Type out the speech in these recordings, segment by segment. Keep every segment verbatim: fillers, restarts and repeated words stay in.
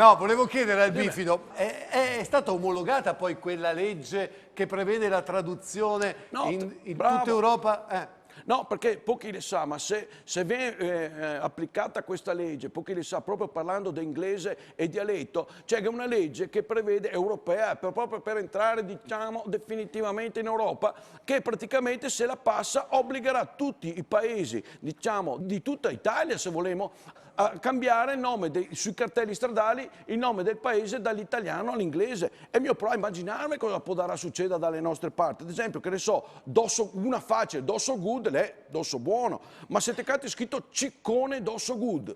No, volevo chiedere al Bifido, è, è stata omologata poi quella legge che prevede la traduzione in, in tutta Europa? Eh. No, parché pochi le sa, ma se, se vien, eh, eh, aplicata questa legge, pochi le sa, proprio parlando de inglese e dialeto, cioè che è una legge che prevede, europea, per, proprio per entrare, diciamo, definitivamente in Europa, che praticamente se la passa obbligherà tutti i paesi, diciamo, di tutta Italia, se volemo, a cambiare il nome dei, sui cartelli stradali, il nome del paese dall'italiano all'inglese. E mi provo a imaginarme cosa podarà suceder da le nostre parti. Ad esempio, che ne so, Dosso, una face, Dosso Good, l'è Dosso Buono. Ma se te cati scrito Ciccone Dosso Good,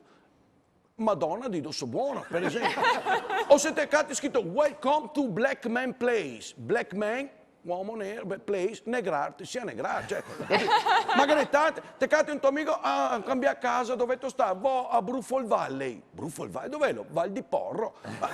Madonna di Dosso Buono, per esempio. O se te cati scrito Welcome to Black Man Place, Black Man, uomo nero, beh, place, negrarte, sia negrarte, cioè, capito? Ma che ne tante, te cati un to amico a cambiar casa, dove te sta? Vo a Brufol Valley. Brufol Valley, dov'è lo? Val di Porro. Ma,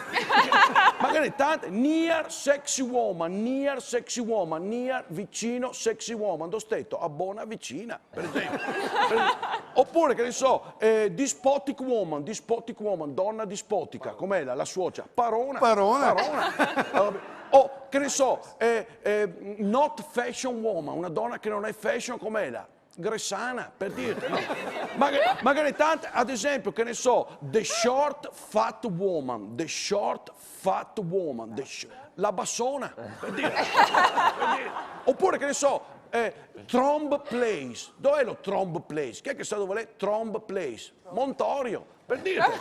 ma che ne tante, near sexy woman, near sexy woman, near vicino sexy woman, do steto, a bona vicina, per esempio. Per esempio. Oppure, che ne so, eh, despotic woman, despotic woman, donna dispotica, com'è la, la suocera? Parona. Parona. Parona. Allora, o, che ne so, eh, eh, not fashion woman, una donna che non è fashion, com'è la? Gresana, per dirte, no? Ma che, ma che ne tante, ad esempio, che ne so, the short fat woman, the short fat woman, the sh-, la bassona, per dirte, per dirte. Oppure, che ne so, eh, Tromb Place, dov'è lo Tromb Place? Chi è che sa dove l'è Tromb Place? Montorio, per dirte.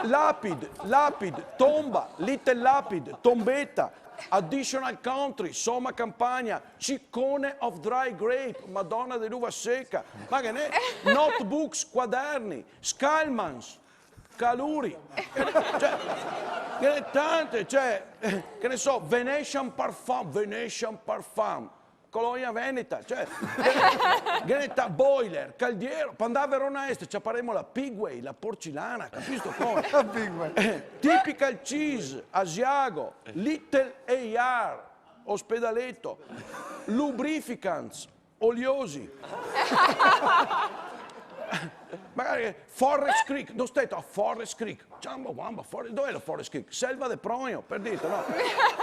Lapid, lapid, tomba, little lapid, tombetta, additional country, somma campagna, ciccone of dry grape, Madonna de l'uva seca, ma che ne, notebooks, quaderni, Scalmans, caluri, cioè, che ne tante, cioè, che ne so, Venetian parfum, Venetian parfum, colonia veneta, cioè, che ne ta-, boiler, caldiero, par andar a Verona Est, ciaparemo la Pigway, la porcilana, capisto come? La Pigway. Eh, typical cheese, Asiago, Little A R, ospedaleto, lubrificants, oliosi. Magari Forest Creek, do steto a Forest Creek. Ciamba, guamba, Forest, dov'è lo Forest Creek? Selva de Progno, per dirte, no?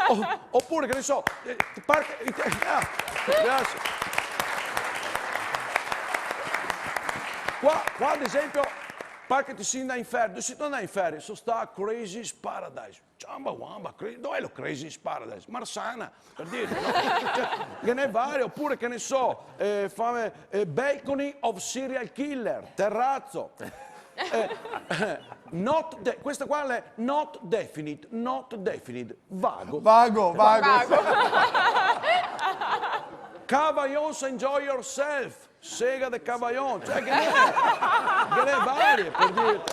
O, oppure, che ne so, eh, parche, ah, grazie. Qua, qua, ad esempio, parche ti si ndà in ferie, dove si ndà in ferie? So stà a Crazy's Paradise. Ciamba, guamba, Cra-, dov'è lo Crazy's Paradise? Marsana, per dirte, no? Cioè, che ne vari, oppure, che ne so, eh, fame, eh, Balcony of Serial Killer, terrazzo. Eh, eh, not de-, questa qua l'è not definite, not definite, vago. Vago, vago. Vago. Cavaillons, enjoy yourself, sega de Cavaillon, cioè che ne, che ne vari, per dirte.